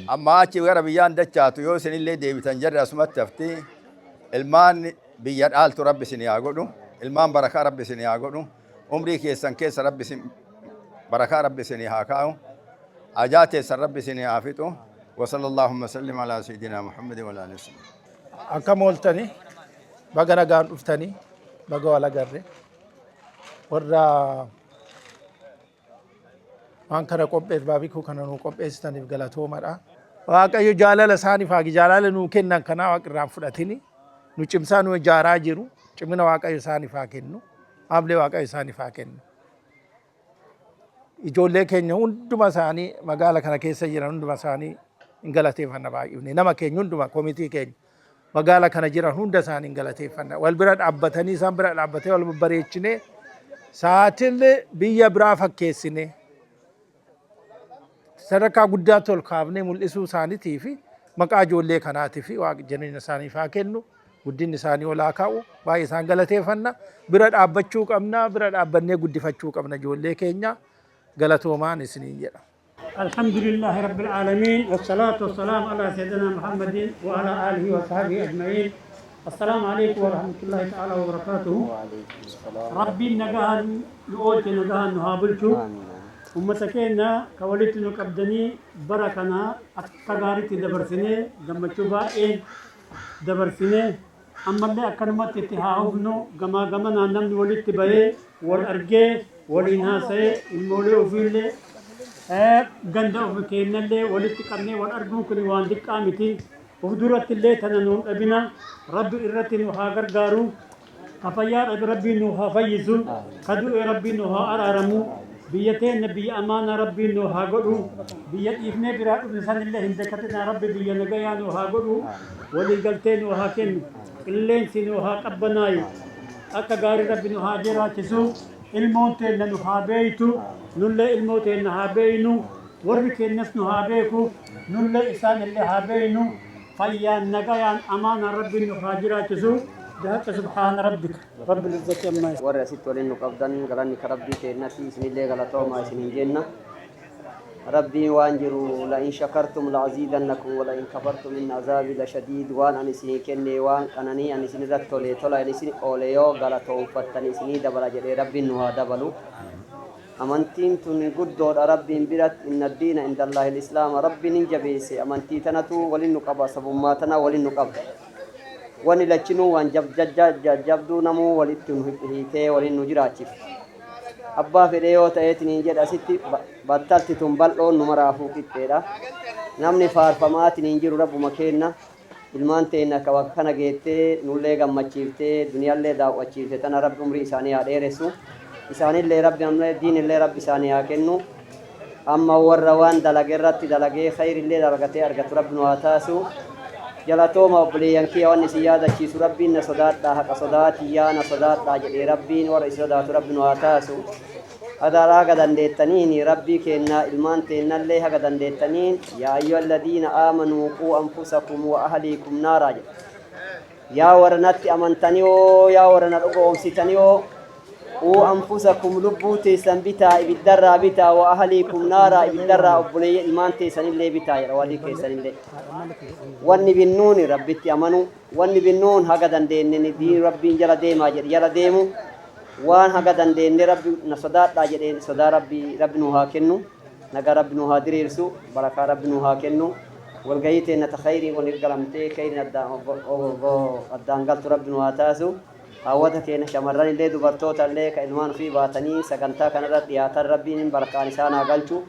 Amma achi gara biyyaan dachaatu yoo isinillee deebitan jarri asumatti hafti. Ilmaan biyya dhaaltu Rabbi isin haa godhu. Ilmaan barakaa Rabbi isin haa godhu. Umrii keessan keessa Rabbi isin barakaa Rabbi isin haa kaa'u. Hajaa teessan Rabbi isin haa fixu. Wa sallallahu sallim ala sayyidina Muhammad wa ala alihi wasallam. Akkam ooltanii, baga nagaan dhuftanii, baga wal agarre. Warra waan kana qopheef baabikuu kana nuu qopheessitaniif galatoomadha. Waaqayyo jaalala isaaniif haa jaalala nuu kennan kanaa waaqa irraan fudhatini nu cimsaa nu ijaaraa jiru, cimina Waaqayyo isaaniif haa kennu, haamlee Waaqayyo isaaniif haa kennu. Ijoollee keenya hunduma isaanii magaala kana keessa jiran hunduma isaanii hin galateeffanna baay'ifne, nama keenya hunduma, komitii keenya magaala kana jiran hunda isaanii hin galateeffanna. Wal bira dhaabbatanii, isaan bira dhaabbatee wal babbareechinee sa'aatillee biyya biraa fakkeessine sadarkaa guddaatti ol kaafnee mul'isuu isaaniitii fi maqaa ijoollee kanaatii fi Waaqa jireenya isaaniif haa kennu, guddinni isaanii ol haa kaa'u. Baay'ee isaan galateeffanna. Bira dhaabbachuu qabna, bira dhaabbannee guddifachuu qabna ijoollee keenya. Galatoomaan isiniin jedha. الحمد لله رب العالمين، والصلاة والسلام على سيدنا محمد وعلى آله وصحبه أجمعين. السلام عليكم ورحمة الله تعالى وبركاته. ربي نجاها نؤوت نجاها نهابلتو ummata keenya ka walitti nu qabdanii bara kana akka gaariitti dabarsinee, gammachuu baay'een dabarsinee, ammallee akkanumatti itti haa hufnu. Gamaa gamanaan namni walitti bahee wal argee waliin haasa'ee, ilmoolee ofiillee, ganda ofi keenyallee walitti qabnee wal arguun kun waan diqqaa miti. Uf duratti illee tana nuun dhabina. Rabbi irratti nu haa gargaaru. Ka fayyaa dhabe Rabbiin nu haa fayyisu, ka du'e Rabbiin nu haa araaramu. Biyya teenna biyya amaanaa Rabbiin nu haa godhu. Biyya dhiifnee biraa dhufne sanillee hin dakatinaa. Rabbi biyya nagayaa nu haa godhu, waliigaltee nu haa kennu, qilleensi nu haa qabbanaayu, akka gaarii Rabbi nu haa jiraachisu. Ilmoon teenna nu haa beeytu, nullee ilmoo teenna haa beeynu, warri keenyas nu haa beeku, nullee isaan illee haa beeynu. Fayyaan, nagayaan, amaanaan Rabbiin nu haa jiraachisu. Bihaqqi subhaana rabbika rabbil izzati ammaa. Warri asitti waliin nu qabdan, galanni ka Rabbii keennati, isinillee galatooma isinin jenna. Rabbiin waan jiru "لئن شكرتم لأزيدنكم ولئن كفرتم إن عذابي لشديد". Waan ani isinii kenne, waan qananii ani isin irratti tole, tola ani isin oole yoo galatoonfattan isinii dabala jedhee, Rabbiin nu haa dabalu. Amantiin tun guddoodha Rabbiin biratti. إن الدين عند الله الإسلام. Rabbiin hin jabeesse. Amantii tanatu walin nu qaba, sabummaa tana walin nu qaba. Wani lachinuu waan jabduu namuu walitti nu hiikee walin nu jiraachifte. Abbaa fedhe yoo ta'eetiniin jedha, asitti battalti tun bal'oon nu maraafuu qixxeedha. Namni faarfamaatiniin jiru Rabbuma keenna. Ilmaan teenna akka bakka kana geettee nullee gammachiiftee duniyaallee daawwachiifte tana Rabbi umrii isaanii haa dheeressu. Isaanillee Rabbi ammallee diinillee Rabbi isaanii haa kennu. Amma warra waan dalage irratti dalagee khayrillee dalagatee argatu Rabbi nu haa taasu. Jalatooma obboleeyyan kiyya. Wanni isin yaadachiisu, Rabbiin na sodaadhaa, haqa sodaatiyyaa na sodaadhaa jedhee Rabbiin. Warra isin sodaatu Rabbi nu haa taasu. Adaraa haga dandeettaniin Rabbii kennaa ilmaan teennallee haga dandeettaniin. يا أيها الذين آمنوا قوا أنفسكم وأهليكم نارا jedha. Yaa warra natti amantanioo, yaa warra na dhugoomsitanioo, قوا أنفسكم, lubbuu teessan bitaa, ibiddarraa bitaa, وأهليكم نارا, ibiddarraa obboleeyya ilmaan teessanillee bitaa jedha, walii keessanillee. Wanni binnuuni Rabbitti amanu, wanni binnuun haga dandeenye diin Rabbiin jala deemaa jedhe jala deemu, waan haga dandeenye Rabbi na sodaadhaa jedheen sodaa Rabbi Rabbi nu haa kennu. Nagaa Rabbi nu haa diriirsu, barakaa Rabbi nu haa kennu. Walgahii teenna ta khayrii waliif galamtee khayriin addaan galtu Rabbi nu haa taasu. Hawwata keenya shamarran illee, dubartoota illee, ka ilmaan ofii baatanii sagantaa kanarra dhiyaatan, Rabbiin barakaan isaan haa galchu.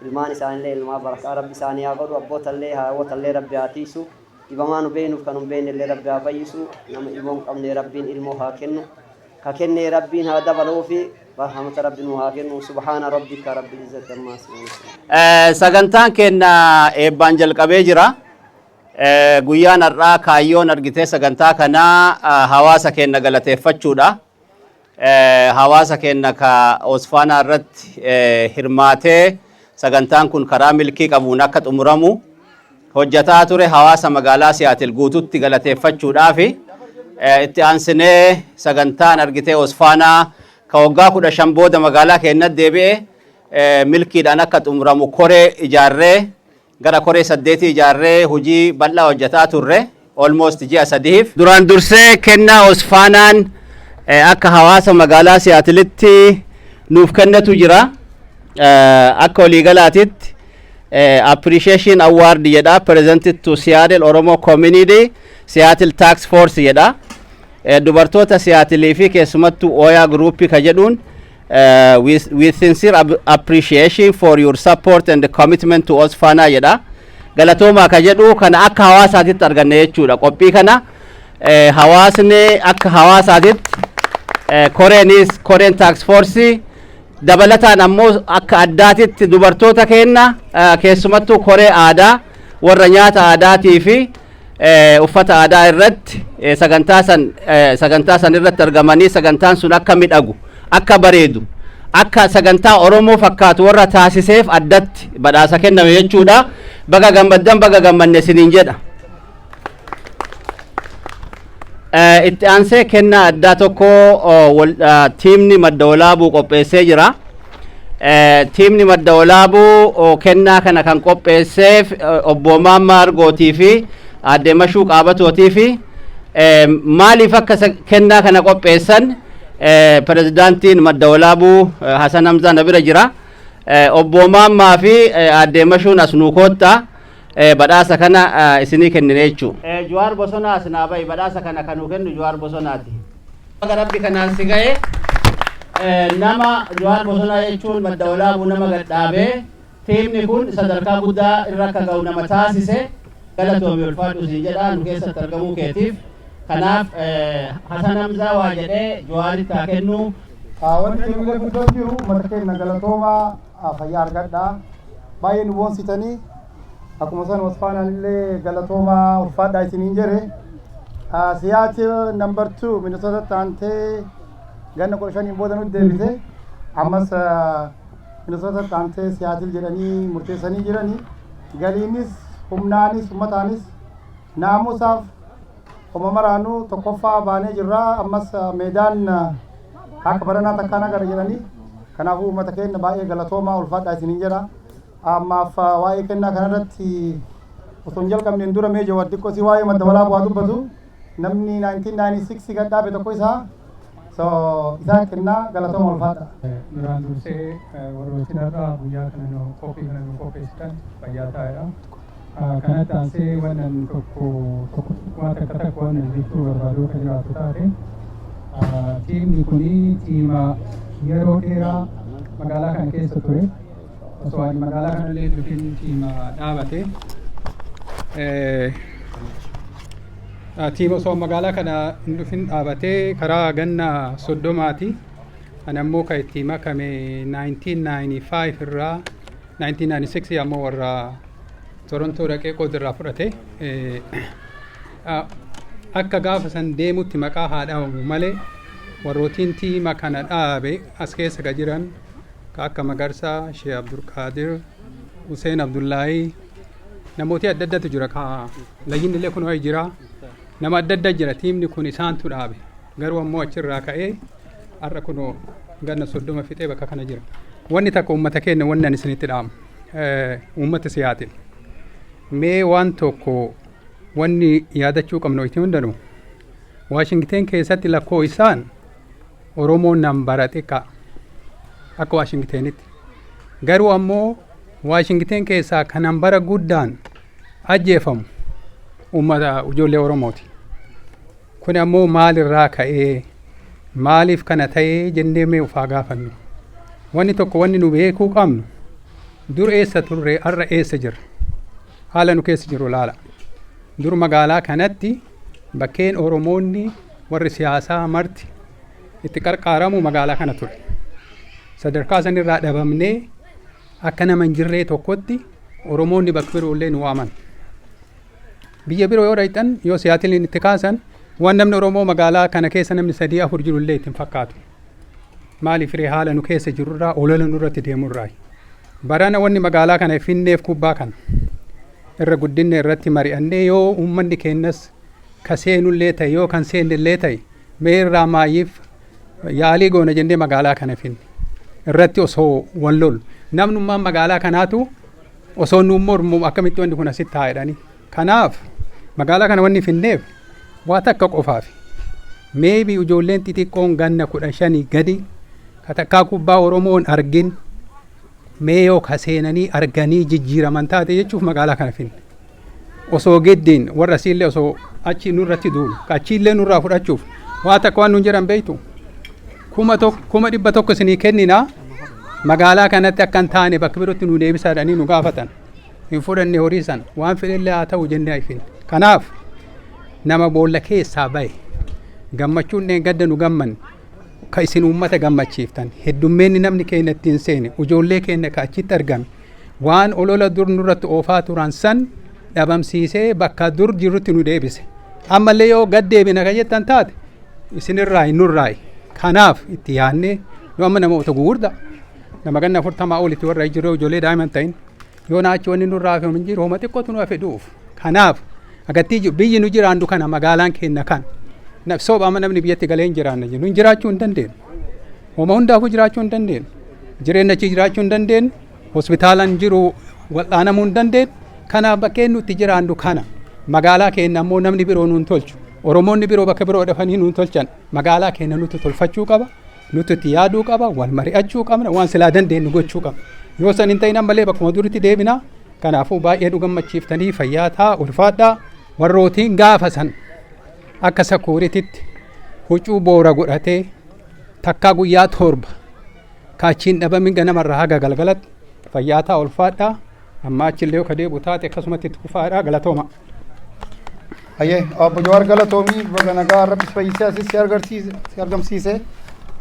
Ilmaan isaanillee ilmaa barakaa Rabbi isaanii haa godhu. Abboota illee, haawwota illee Rabbi haa tiisu. Dhibamaa nu beeknuuf kan hin beekne illee Rabbi haa fayyisu. Nama ilmoo hin qabne Rabbiin ilmoo haa kennu, ka kenne Rabbiin haa dabaluufi. Rahmata Rabbi nu haa kennu. سبحان ربك رب العزة عما يصفون. Sagantaan keenya eebbaan jalqabee jira. Guyyaan har'aa kaayyoon argitee sagantaa kanaa hawaasa keenya galateeffachuudha. Hawaasa keenya ka Osfaanaa irratti hirmaatee sagantaan kun karaa milkii qabuun akka xumuramu hojjataa ture, hawaasa magaalaa Siyaatil guututti galateeffachuudhaafi. Itti aansinee sagantaan argitee Osfaanaa ka waggaa 15 booda magaalaa keenyatti deebi'e milkiidhaan akka xumuramu koree ijaarree Gara koree 8 ijaarree hojii bal'aa hojjetaa turre almost ji'a 3f. Duraan dursee kennaa Osfaanaan akka hawaasa magaalaa Siyaatilitti nuuf kennatu jira. Akka waliigalaatitti appreciation award jedha, presented to Seattle Oromo Community Seattle Task Force jedha. Dubartoota Siyaatilii fi keessumattuu Oyaa Group ka jedhuun, with sincere appreciation for your support and commitment to Osfana jedha. Galatoomaa ka jedhu kana akka hawaasaatitti arganne jechuudha. Qophii kana hawaasni akka hawaasaatitti, koreenis, koreen task force, dabalataan ammoo akka addaatitti dubartoota kenna, keessumattuu koree aadaa warra nyaata aadaatii fi uffata aadaa irratti sagantaa san irratti argamanii, sagantaan sun akka midhagu, akka bareedu, akka sagantaa Oromoo fakkaatu warra taasiseef addatti badhaasa kenname jechuudha. Baga gammaddan, baga gammanne isiniin jedha. Itti aansee kennaa addaa tokko tiimni Madda Walaabuu qopheessee jira. Tiimni Madda Walaabuu kennaa kana kan qopheesseef obbo Maammaa Argootii fi aadde Mashuu Qaabatootii fi maaliif akka kennaa kana qopheessan pirezidaantiin Madda Walaabuu Hasan Hamzaa na bira jira. Obbo Maammaa fi aadde Mashuun as nuu koottaa, badhaasa kana isinii kennine jechuudha. Jawaar Bosonaa as naa bahi, badhaasa kana kan nuu kennu Jawaar Bosonaati. Baga Rabbi kanaan si ga'e. Nama Jawaar Bosonaa jechuun Madda Walaabuu nama gadhaabee tiimni kun sadarkaa guddaa irra akka ga'u nama taasise. Galatoomi, ulfaadhu siin jedha nu keessatti argamuu keetiif. Kanaaf Hasan Hamzaa waa jedhee Jawaaritti haa kennu. Wanti kennu guddoon jiru, uummata keenya galatoomaa, fayyaa argadhaa. Baay'ee nu boonsitanii. Akkuma san Osfaanaan illee galatoomaa, ulfaadhaa isiniin jedhe. Seattle number 2 Minnesota taantee ganna 15n booda nutti deebise. Ammas Minnesota taantee Seattle jedhanii murteessanii jiranii. Galiinis, humnaanis, ummataanis, naamusaaf homa maraanuu tokkoffaa baanee jirra. Ammas meedaan akka baranaa takkaan agarra jedhanii. Kanaafuu uummata keenya baay'ee galatoomaa, ulfaadhaa isiniin jedha. Ammaaf waa'ee kennaa kanarratti osoo hin jalqabneen dura mee Jawaar xiqqoo si waa'ee Madda Walaabuu haa dubbatu. Namni 1996 gad dhaabe tokko isaa, so isaan kennaa. Galatooma, ulfaadha. Duraan dursee warrootni irraa guyyaa kana nu qophii kana nu qopheessitan fayyaa ta'edha. Kanatti aansee wannan tokko tokko, waan takka takka wannan jechuu barbaadu akka jiraatu taate, tiimni kuni tiima yeroo dheeraa magaalaa kana keessa ture. Osoo ani magaalaa kana illee dhufin tiima dhaabate. Tiima osoo magaalaa kana hin dhufin dhaabatee karaa ganna 30ti. Ani ammoo kan itti makame 1995 irraa, 1996 ammoo warra Torontoo dhaqee qooda irraa fudhate. Akka gaafa san deemutti maqaa haa dhaabamu malee, warrootiin tiima kana dhaabe as keessa ka jiran ka akka Magarsaa, Shee Abdulqaadir, Hussein Abdullaahii, namooti adda addatu jira, ka layyinni illee kun jira, nama adda adda jira. Tiimni kun isaantu dhaabe, garuu ammoo achirraa ka'ee har'a kunoo ganna 30 fixee bakka kana jira. Wanni takka uummata keenya wanni ani isinitti dhaamu, uummata Siyaatil, mee waan tokko wanni yaadachuu qabnu itti hundanu, Waashingteen keessatti lakkoo isaan Oromoon nambara xiqqaa akka Waashingteenitti, garuu ammoo Waashingteen keessaa kan nambara guddaan ajjeefamu uummata ijoollee Oromooti. Kun ammoo maalirraa ka'ee, maaliif kana ta'ee jennee mee ufaa gaafannu. Wanni tokko wanni nu beekuu qabnu, dur eessa turre, har'a eessa jirra? Haala nu keessa jiru laala. Dur magaalaa kanatti bakkeen Oromoonni warri siyaasaa marti itti qarqaaramu magaalaa kana ture. Sadarkaa sanirraa dhabamnee akka nama hin jirree tokkotti Oromoonni bakka biroo illee nu waaman. Biyya biroo yoo dhaqxan, yoo Siyaatiliin itti kaasan, waan namni Oromoo magaalaa kana keessa namni sadii afur jiru illee itti hin fakkaatu. Maaliif ree? Haala nu keessa jirurraa, olola nurratti deemurraa. Barana wanni magaalaa kana finneef kubbaa kana irra guddinne irratti mari'annee, yoo uummanni keenyas ka seenullee ta'e, yoo kan seennellee ta'e, mee irraa maayyiif yaalii goona jennee magaalaa kana finne. Irratti osoo wal lolu namnummaan magaalaa kanaatu Osoo nuun mormu akkamitti wanni kun asitti haa jedhanii. Kanaaf magaalaa kana wanni finneef waa takka qofaafi. Maybe ijoolleen xixiqqoon ganna 15 gadi ka takkaa kubbaa Oromoon argin mee yoo ka seenanii arganii jijjiiraman taate jechuuf magaalaa kana finne. Osoo giddiin warra asiillee osoo achi nurratti duulu achiillee nurraa fudhachuuf waa takka waan nuun jedhan beektu, 100,000 isinii kenninaa, magaalaa kanatti akka hin taane bakka birootti nu deebisaa jedhanii nu gaafatan. Hin fudhanne horii sana, waan fedhellee haa ta'u jennee finne. Kanaaf nama boolla keessaa bahe gammachuun dheengadda nu gammanne ka isin uummata gammachiiftan, heddummeenni namni keenya ittiin seene, ijoollee keenya ka achitti argame, waan olola dur nurratti oofaa turan san dhabamsiisee bakka dur jirutti nu deebise. Ammallee yoo gad deebina ka jettan taate isinirraa hin nurraayi. Kanaaf itti yaadnee nu amma namoota gugurdaa, nama ganna 40 olitti warra jiru, ijoollee daa'iman ta'in yoo naachi wanni nurraa hafe hin jiru, homa xiqqootu nu hafe du'uuf. Kanaaf agattii biyyi nu jiraannu kana, magaalaan keenya kana sooba amma namni biyyatti galee hin jiraanne jiru, hin jiraachuu hin dandeenyu. Homa hundaafuu jiraachuu hin dandeenyu. Jireenya achi jiraachuu hin dandeenyu. Hospitaalaan jiru wal'aanamuu hin dandeenyu. Kanaaf bakkeen nuti jiraannu kana, magaalaa keenya ammoo namni biroo nuun tolchu. Oromoonni biroo bakka biroo dhufanii nuun tolchan, magaalaa keenya nuti tolfachuu qaba. Nuti itti yaaduu qaba. Wal mari'achuu qabna. Waan silaa dandeenyu gochuu qabna. Yoo san hin ta'in ammallee bakkuma duritti deebina. Kanaafuu baay'ee nu gammachiiftanii, fayyaa ta'a, ulfaadhaa. Warrootiin gaafa san akka sakuurititti huccuu boora godhatee takkaa guyyaa 7 kaachiin dhabamin ganamarraa haga galgalatti, fayyaa ta'a, ulfaadhaa. Amma achillee yoo ka deebi'u taate akkasumatti itti kufaadhaa. Galatooma. Hayyee, obbo Jawaar, galatoomii. Baga nagaa Rabbi si fayyisee asis si agarsiise, si argamsiise.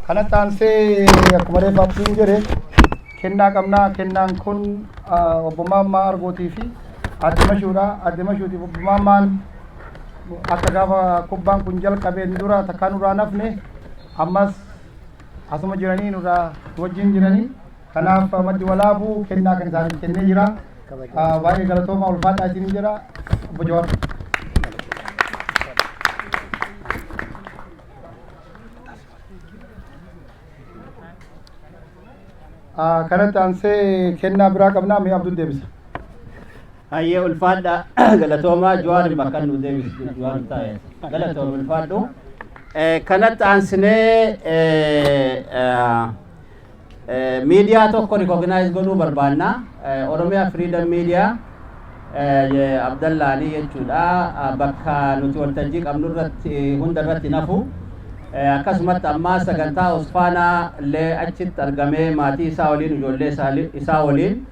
Kanatti aansee akkuma reefa abdiin jedhe kennaa qabnaa. Kennaan kun obbo Maammaa Argootii fi Aadde Mashuudha. Aadde Mashuutiif obbo Maammaan akka gaafa kubbaan kun jalqabeen dura takkaa nurraa nafne, ammas asuma jiranii nurraa wajjin jiranii. Kanaaf Maddi Walaabuu kennaa kan isaaniif kennee jira. Baay'ee galatoomaa, ulfaadhaa isin jedha, obbo Jawaar. Kanatti aansee kennaa biraa qabnaa, mee Abduun deebisa. Hayyee, ulfaadha, galatoomaa. Jawaar bakka nu deebisu, Jawaar taa'e, galatoom, ulfaadhu. Kanatti aansinee miidiyaa tokko recognize godhuu barbaanna. Oromiyaa Freedom Media Abdallaanii jechuudha. Bakka nuti waltajjii qabnu irratti hunda irratti nafu. Akkasumatti ammaa sagantaa Osfaanaa illee achitti argamee maatii isaa waliin, ijoollee isaa waliin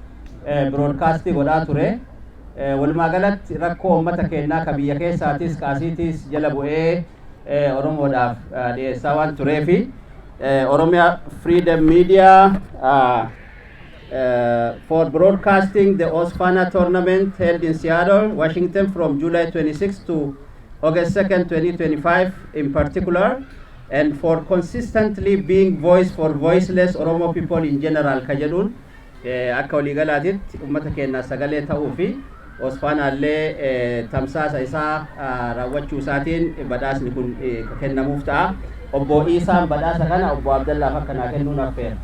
broadcastii godhaa ture. Walumaa galatti rakkoo uummata keenyaa ka biyya keessaatis kaasiitis jala bu'ee Oromoodhaaf dhiyeessaa waan tureefi Oromiyaa Freedom Media for broadcasting the Osfana tournament held in Seattle, Washington from July 26 to August 2nd, 2025 in particular, and for consistently being voice for voiceless Oromo people in general ka jedhuun akka waliigalaatitti uummata keenya sagalee ta'uu fi Osfaanaallee tamsaasa isaa raawwachuu isaatiin badhaasni kun kennamuuf ta'a. Obbo Iisaan badhaasa kana obbo Abdallaaf akka naa kennuun affeera.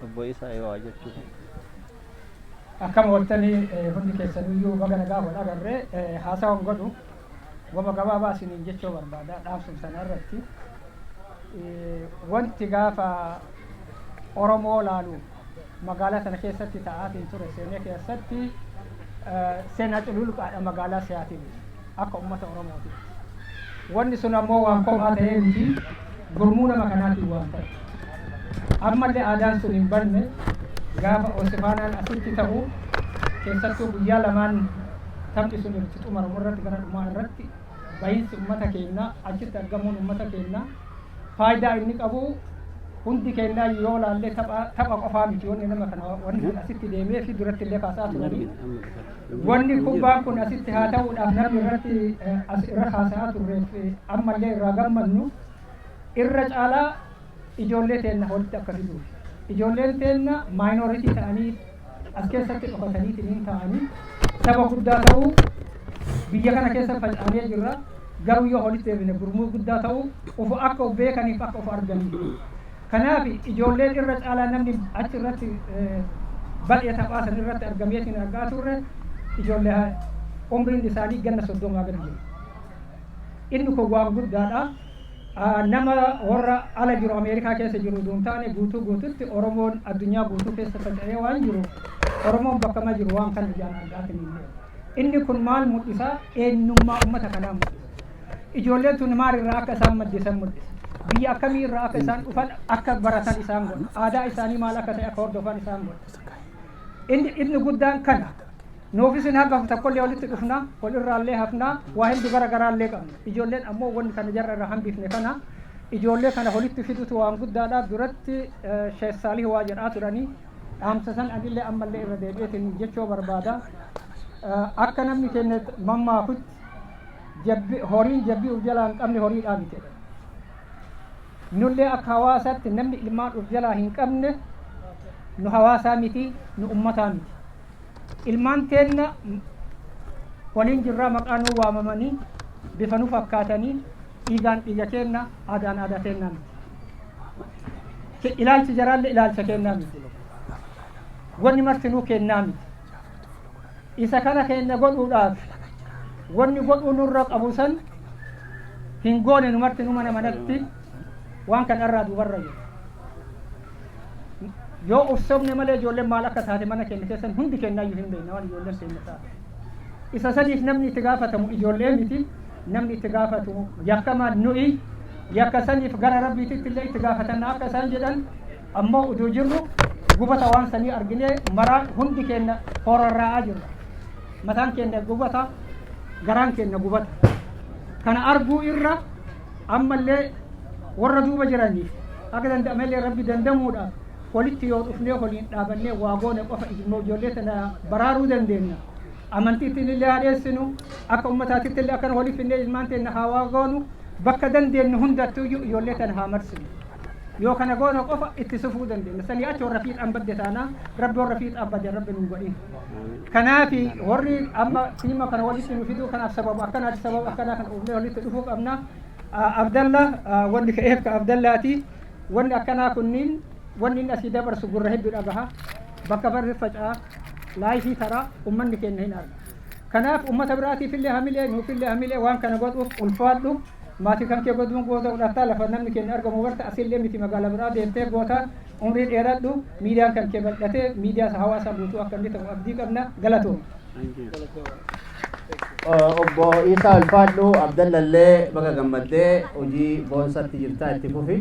Obbo Iisaa yoo jechuudha. Akkam ooltanii hundi keessaniyyuu? Baga nagaa wal agarree. Haasawan godhu wama gabaabaa isiniin jechuu barbaada dhaamsum sana irratti. Wanti gaafa Oromoo laalu magaalaa sana keessatti ta'aatiin ture seenee keessatti seenaa cululuqaadha magaalaa Siyaatiin akka ummata Oromooti. Wanni sun ammoo waan kophaa ta'ee miti, gurmuu nama kanaatiin waan ta'e. Ammallee aadaan sun hin banne. Gaafa Osifaanaan asitti ta'u, keessattuu guyyaa lamaan taphni sun itti xumuramu irratti, gara dhumaa irratti bahinsi ummata keenyaa, achitti argamuun ummata keenyaa faayidaa inni qabu hundi keenyaa yoo laallee, tapha qofaa miti wanni nama kana wanni kun asitti deemee fi duratti illee kaasaa turanii. Wanni kubbaan kun asitti haa ta'uudhaaf namni irratti as irra haasa'aa turreef, ammallee irraa gammannu, irra caalaa ijoollee teenna walitti akka fiduuf. Ijoolleen teenna minority ta'anii as keessatti dhokatanii ta'anii saba guddaa ta'uu biyya kana keessa faca'anii jirra. Garuu yoo walitti deebine gurmuu guddaa ta'uu ufu akka of beekaniif akka of arganiif. Kanaaf ijoolleen irra caalaa namni achi irratti bal'ee taphaa san irratti argameetiin argaa turre ijoollee umriin isaanii ganna 30 gadi jiru. Inni kun waan guddaadha. Nama warra ala jiru, Ameerikaa keessa jiru utuu hin taane, guutuu guututti Oromoon addunyaa guutuu keessa faca'ee waan jiru, Oromoon bakka ma jiru waan kana ijaan argaatiin hin deemu. Inni kun maal mul'isa? Eenyummaa uummata kanaa mul'isa. Ijoolleen tun maalirraa akka isaan maddisan mul'isa. Biyya akkamii irraa akka isaan dhufan akka baratan isaan godha. Aadaa isaanii maal akka ta'e akka hordofan isaan godha. Inni guddaan kana. Nuufis hin hanga tokkollee walitti dhufna, wal irraallee hafna, waa hedduu gara garaallee qabna. Ijoolleen ammoo wanni kana jarra irraa hambifne kana. Ijoollee kana walitti fidutu waan guddaadha. Duratti Sheekh Saalih waa jedhaa turanii, dhaamsa san anillee ammallee irra deebi'eetiin jechuu barbaada. Akka namni keenya mammaakutti, jabbi horiin jabbii uf jalaa hin qabne horiidhaa miti jedhan. Nullee akka hawaasaatti namni ilmaan uf jalaa hin qabne nu hawaasaa miti, nu ummataa miti. Ilmaan teenna waliin jirraa, maqaa nuu waamamanii, bifa nu fakkaatanii, dhiigaan dhiiga keenna, aadaan aadaa teennaa miti. Ilaalchi jaraallee ilaalcha keennaa miti. Wanni martinuu keennaa miti. Isa kana keenya godhuudhaaf wanni godhuu nurra qabu san hin goone. Nu martinuu mana manatti waan kana irraa duubarra jiru. Yoo of sobne malee, ijoolleen maal akka taate mana keenya keessan hundi keenyaayyuu hin beekna waan ijoolleen keenya taate. Isa saniif namni itti gaafatamu ijoollee miti. Namni itti gaafatu yakkamaan nu'i. Yakka saniif gara Rabbiititti illee itti gaafatanna akka isaan jedhan. Ammoo utuu jirru gubata waan sanii arginee maraa hundi keenya horarraa'aa jirra. Mataan keenya gubata, garaan keenya gubata. Kana arguu irra ammallee warra duuba jiraniif akka danda'amellee Rabbi dandamuudhaaf walitti yoo dhufnee waliin dhaabannee waa goone qofa ijoollee tana baraaruu dandeenya. Amantiittiin illee haa dheessinu, akka ummataatitti illee akkana waliif finnee ilmaan teenya haa waa goonu, bakka dandeenyu hundattuyyuu ijoollee tana haa marsinu. Yoo kana goone qofa itti sufuu dandeenya. Sanii achi warra fiixaan badde taanaa, Rabbi warra fiixaan badde Rabbi nu godhin. Kanaafi warri amma tiima kana walitti nu fiduu kanaaf sababa akkanaati, sababa akkanaa kana uumnee walitti dhufuu qabna. Abdalla, wanni ka'eef ka Abdallaati. Wanni akkanaa kunniin, wanni inni asii dabarsu gurra hedduu dhagaha. Bakka barri faca'a, laayifii taraa, ummanni keenya hin arga. Kanaaf ummata biraatiif illee hamilee, nuuf illee hamilee waan kana godhuuf ulfaadhu. Maatii kan kee godhuun goota godhataa, lafa namni keenya argamu barta, asillee miti magaalaa biraa deemtee goota. Umrii dheeradhu, miidiyaan kan kee bal'atee miidiyaa hawaasaa guutuu akka inni ta'u abdii qabna. Galatooma. Obbo Isaa, ulfaadhu. Abdallallee baga gammaddee, hojii boonsatti jirtaa, itti fufi.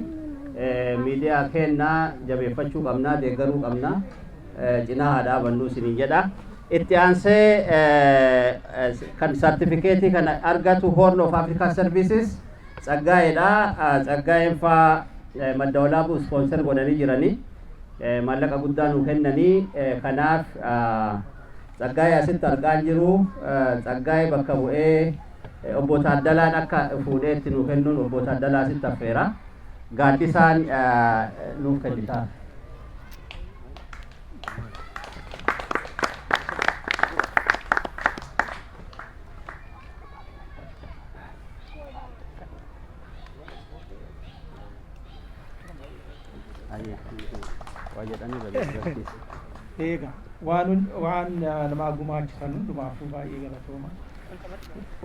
Miidiyaa keenna jabeeffachuu qabna, deeggaruu qabna, cinaa haa dhaabannuu isiniin jedha. Itti aansee kan saartifikeetii kana argatu Horn of Africa Services Tsaggaa'eedha. Tsaggaa'een faa Madda Walaabuu sponsor godhanii jiranii, maallaqa guddaa nuu kennanii. Kanaaf Tsaggaa'ee asitti argaa jiru. Tsaggaa'ee bakka bu'ee obbo Taaddalaan akka fuudhee itti nuu kennuun obbo Taaddalaa asitti affeera. Gaaddisaan nuuf kennitaa. Waa jedhanii barsiisa. Eega waan namaa gumaachisan hundumaafuu baay'ee galatooma.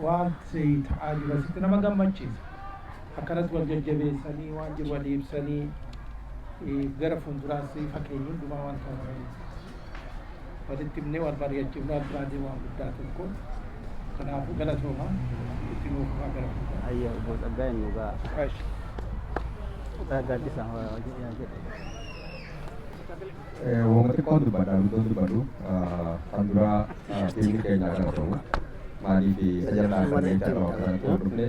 Wanti ta'aa jiru asitti nama gammachiisa. Akkanatti wal jajjabeessanii, waan jiru walii ibsanii, gara fuulduraas fakkeenya hundumaa waan ta'u walitti himnee wal mari'achiifnee wal biraa deemu waan guddaa tokko. Kanaafuu galatooma, itti nuuf fufaa gara fuulduraa. Ayya, obbo Tsaggaa'een nu ga'a. Gaaddisaa waa jedhe. Wama xiqqoon dubbadha, guddoon dubbadhu. Kan duraa tiimni keenya galatoomu. Maaliif isa jalaa kan jecha bakka sanatti wal dhufne,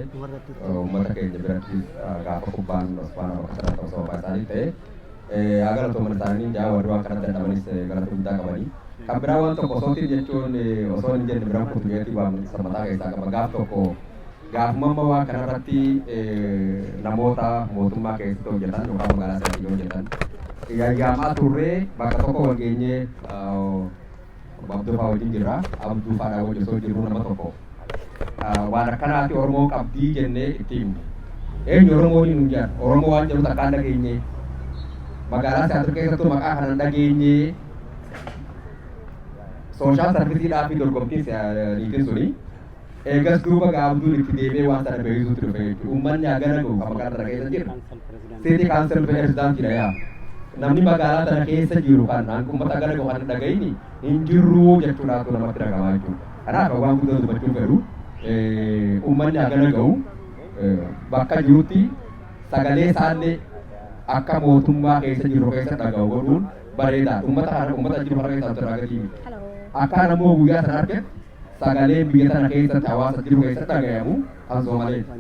uummata keenya biratti gaafa kubbaan Osfaanaa bakka sanatti ta'u sababa isaanii ta'e, haa galatooman isaanii jaa. Warri waan kanatti dadhabanis galata guddaa qabanii. Kan biraa waan tokko osoo jechuun osoo hin jenne biraan kutu jeetii waan mataa keessaa qaba. Gaaf tokko gaafuma amma waan kanarratti namoota mootummaa keessatti hojjetan yookaan magaalaa sanatti hojjetan yayyaamaa turree, bakka tokko wal geenyee obbo Abduu fa'aa wajjin jirra. Abduu fa'aadhaa wajjin osoo jirru nama tokko Waan akkanaati Oromoo qabdii jennee itti himne. Eenyu Oromoon hin jedhan, Oromoo waan jedhu takkaan dhageenye. Magaalaa Siyaatil keessattuu maqaa kana dhageenye. Social serviceiidhaa fi dorgomtiin niitiin suni. Eegas duuba gaabduun itti deemee waan sana beeksisuutti dhufe jechuudha. Uummanni hagana gahu kan magaalaa tana keessa jiru. City council presidentiidha yaa. Namni magaalaa tana keessa jiru kan uummata hagana gahu kan dhagayini hin jirru jechuudhaatu namatti dhagamaa jechuudha. Kanaaf waan guddaa dubbachuun fedhu, uummanni hagana gahu bakka jirutti sagalee isaallee akka mootummaa keessa jiru keessa dhagahu godhuun bareedaadha. Uummata kana, uummata jiru kana keessaa irraa gatii miti. Akkaan ammoo guyyaa sana argate, sagaleen biyya tana keessatti hawaasa jiru keessatti dhagayamu kan Soomaleeti.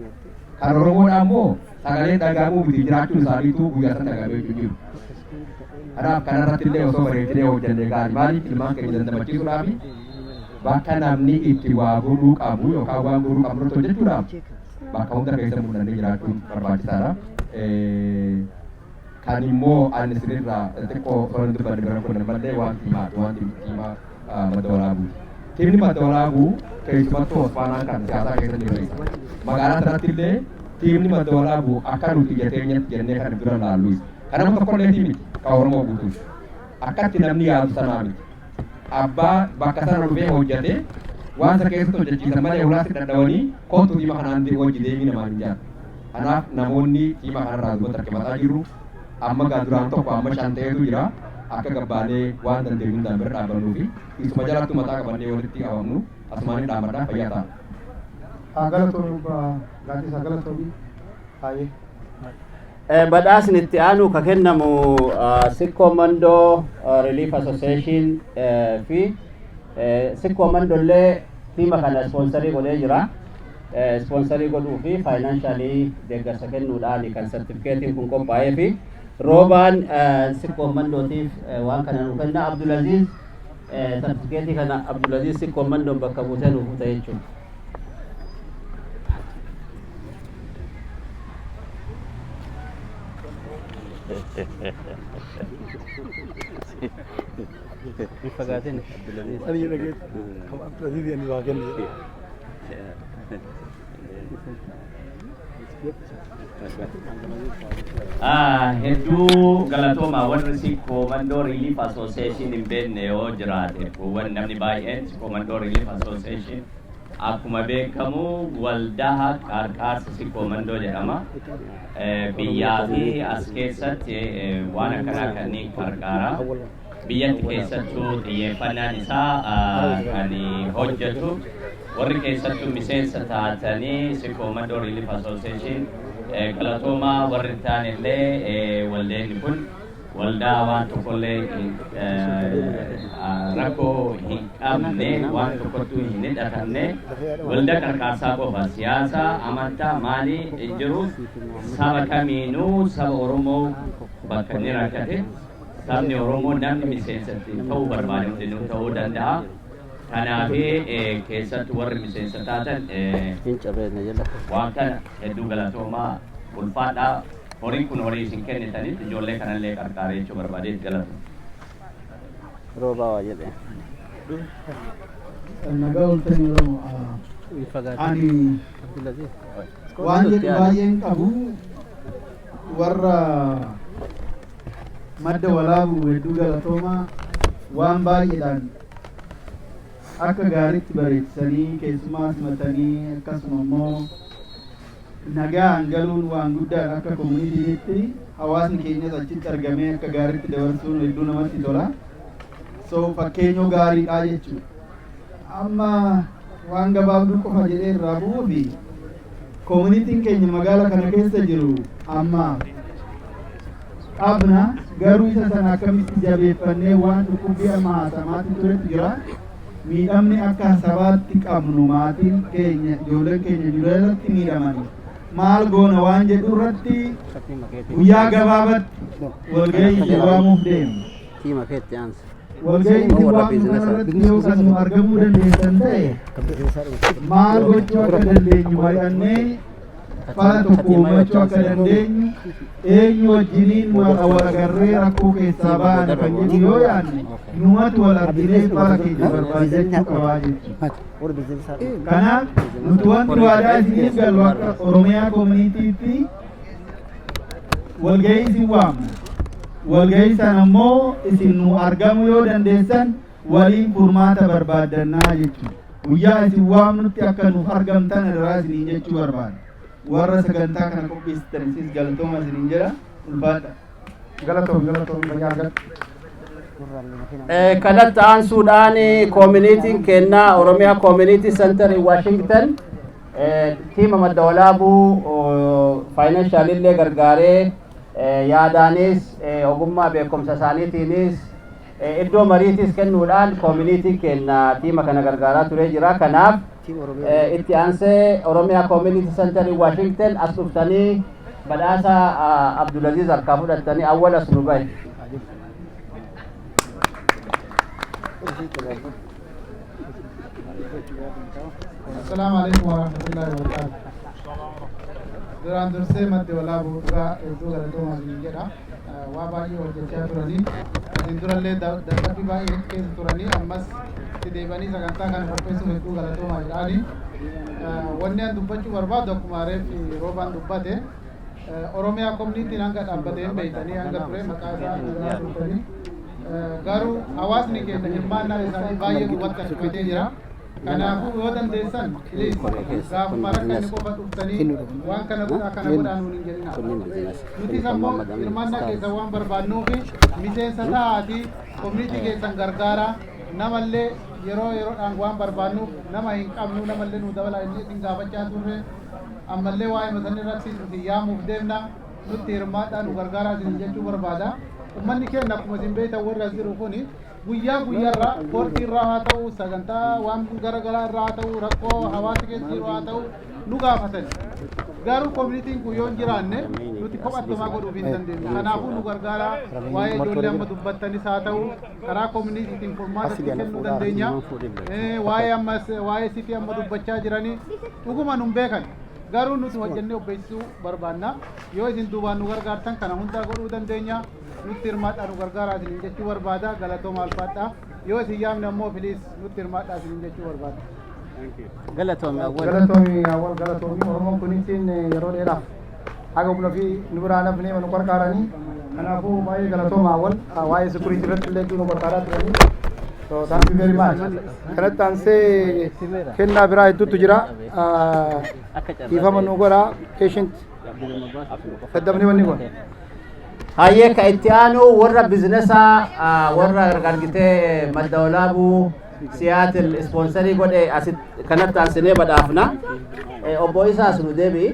Kan Oromoodha ammoo sagaleen dhagahamuu miti, jiraachuun isaaniitu guyyaa sana dhagahamee jiru. Kanaaf kanarratti illee osoo bareechinee hojjennee gaarii. Maaliif, ilmaan keenya dandamachiisuudhaaf bakka namni itti waa godhuu qabu yookaan waan godhuu qabnu irratti hojjechuudhaaf bakka hunda keessa mul'annee jiraachuun barbaachisaadha. Kan immoo ani isinirraa xiqqoo osoo hin dubbanne bira kun malee waan tiimaati, waan tiimaa Madda Walaabuuti. Tiimni Madda Walaabuu keessumattuu Osfaanaan kan siyaasaa keessa jiru. Magaalaa sanatti illee tiimni Madda Walaabuu akka nuti ija teenyatti jennee kan dura laallu isa. Kan nama tokkollee miti, kan Oromoo guutuuti. Akkatti namni yaadu sanaa miti. Abbaa bakka sana dhufee hojjate waan isa keessatti hojjechiisan malee ulaatti dhadhawanii kootu tiima kanaan hojii deemii namaan hin jaallu. Kanaaf namoonni tiima kanarraa duubatti harkifataa jirru. Amma gaa duraan tokko amma shan ta'etu jira. Akka gabbaanee waan dandeenyu hundaan bira dhaabbannuu fi isuma jalattu mataa qabannee walitti qabamnu asumaan hin dhaammadha, fayyaa ta'a. Galatoomi, Gaaddisa, galatoomi. Baay'ee. Badhaasni itti aanu ka kennamu Sikkoo Mandoo Relief Association fi Sikkoo Mandollee tiima kana sponsorii godhee jira. Sponsorii godhuu fi financialii deeggarsa kennuudhaan kan sartifikeetiin kun qophaa'ee fi Roobaan Sikkoo Mandootiif waan kana nu kenna. Abdulaziz, sartifikeetii kana Abdulaziz Sikkoo Mandoon bakka buutee nuuf ta'e jechuudha. Hin fagaatin, Abdulaziz. Ani dhageetti. Kam Abdulaziz ani waa kenne. Hedduu galatooma. Warri Sikkoo Mandoo Relief Association hin beekne yoo jiraate, kuuwwan namni baay'een Sikkoo Mandoo Relief Association akkuma beekamu waldaa qarqaarsa Sikkoo Mandoo jedhama. Biyyaa fi as keessatti waan akkanaa kan ni qarqaara. Biyyatti keessattuu xiyyeeffannaan isaa kan hojjetu, warri keessattuu miseensa taatanii Sikkoo Mandoo Relief Association galatoomaa. Warri hin taane illee, waldeenni kun waldaa waan tokkollee rakkoo hin qabne, waan tokkottuu hin hidhatamne, waldaa qarqaarsaa qofa. Siyaasa, amantaa maalii hin jiru. Saba kamiinuu, saba Oromoo bakka inni rakkate, sabni Oromoo namni miseensatti ta'uu barbaade hundinuu ta'uu danda'a. Kanaaf keessattuu warri miseensa taatan waan kana hedduu galatoomaa, ulfaadhaa. Horiin kun horii isin kennitanitti ijoollee kanallee qarqaaree jechuu barbaadee, galatu. Roobaa waa jedhe. Nagaa ooltanii, Oromoo. Ani waan jedhu baay'een qabu. Warra Madda Walaabu hedduu galatoomaa. Waan baay'eedhaan akka gaariitti bareechisanii keessumaa simatanii, akkasuma immoo nagaan galuun waan guddaadha. Akka communityitti hawaasni keenyas achitti argamee akka gaariitti dabarsuun hedduu namatti tola. So fakkeenyoo gaariidha jechuudha. Amma waan gabaabduu qofa jedhee irraa bu'uu fi communityn keenya magaala kana keessa jiru amma qabna, garuu isa sana akkamitti jabeeffannee, waan dhukkubbii amma haasamaatti turetu jira. Miidhamni akka sabaatti qabnu, maatiin keenya, ijoolleen keenya jireelatti miidhamanii maal goona waan jedhu irratti guyyaa gabaabatti walgahii isin waamuuf deemna. Tiima keetti aansa. Walgahii isin waamnu kanarratti yoo kan nu argamuu dandeessan ta'e, maal gochuu akka dandeenyu mari'annee Fala tokko uummachuu akka dandeenyu, eenyu wajjiniin wal agarree rakkoo keessaa baana kan jedhu yoo yaadne, numatu wal arginee fala keenya barbaadachuu qabaa jechuudha. Kanaaf nuti wanti waadaa isiniif galu, akka Oromiyaa communityitti walgahii isin waamna. Walgahii sana immoo isin nu argamuu yoo dandeessan waliin furmaata barbaaddannaa jechuudha. Guyyaa isin waamnutti akka nuuf argamtan irraa isiniin jechuu barbaada. Warra sagantaa kana qopheessitan isinis galatooma isiniin jedha. Ulfaadha. Galatoom, galatoom, fayyaa argadhu. Kanatti aansuudhaan communityn kennaa Oromiyaa Community Center in Washington tiima Madda Walaabuu financialillee gargaaree, yaadaanis, ogummaa beekumsa isaaniitiinis, iddoo mariitis kennuudhaan communityn kenna tiima kana gargaaraa turee jira. Kanaaf itti aansee Oromiyaa Community Center in Washington as dhuftanii badhaasa Abdulaziz harkaa fudhattanii awwal as nu bahe. Assalamu alaikum warahmatullahi wabarakatuh. Duraan dursee Maddi Walaabuu dhugaa hedduu galatoomaa isiniin jedha. Waa baay'ee hojjechaa turanii, isin durallee dadhabbii baay'ee keessa turanii, ammas itti deebi'anii sagantaa kana qopheessuuf hedduu galatoomaa jedhaani. Wanni an dubbachuu barbaadu, akkuma reeffi Roobaan dubbate, Oromiyaa communityn hanga dhaabbatee hin beeytanii, hanga ture maqaa isaa dhagaa turtanii. Garuu hawaasni keenya hirmaannaa isaanii baay'ee duubatti harkifatee jira. Kanaafuu yoo dandeessan, please, gaafuma rakkanni qofa dhuftanii waan kana godhaa, kana godhaa nuun hin jedhina. Nutis ammoo hirmaannaa keessan waan barbaannuufi miseensa ta'aatii community keessan gargaaraa. Namallee yeroo yeroodhaan waan barbaannuuf nama hin qabnu, namallee nu dabala inni isin gaafachaa turre. Ammallee waa'ee masanni irratti isin yaamuuf deemna, nutti hirmaadhaa, nu gargaaraa isin jechuu barbaada. Uummanni keenya, akkuma isin beektan, warra as jiru kuni guyyaa guyyaarraa koortii irraa haa ta'u, sagantaa waan garaagaraa irraa haa ta'u, rakkoo hawaasa keessa jiru haa ta'u, nu gaafatan. Garuu communityn kun yoo hin jiraanne nuti kophattumaa godhuuf hin dandeenyu. Kanaafuu nu gargaara. Waa'ee ijoollee amma dubbattanis haa ta'u, karaa communitytiin furmaata itti kennuu dandeenya. Waa'ee ammas waa'ee city amma dubbachaa jiranii dhuguma nun beekan. Garuu nuti hojjennee of beeksisuu barbaanna. Yoo isin duubaan nu gargaartan kana hundaa godhuu dandeenya. Nutti hirmaadhaa, nu gargaaraa isiniin jechuu barbaada. Galatooma, alfaadhaa. Yoo isin yaamne ammoo, please, nutti hirmaadhaa isiniin jechuu barbaada. Galatoomi, Awwal. Galatoomi, Awwal, galatoomi. Oromoon kunittiin yeroo dheeraaf haga humna fi nu biraa nafnee nu qarqaaranii, kanaafuu baay'ee galatooma, Awwal. Waa'ee security irratti illee nu qarqaaraa turanii. So thank you very much. Kanatti aansee kennaa biraa hedduutu jira. Dhiifama nu godhaa, patient daddabnee wanni kun. Hayyee, ka itti aanu warra businessaa, warra argitee Madda Walaabuu Seattle sponsorii godhe asit kanatti aansinee badhaafna. Obbo Isaas nu deebi'i.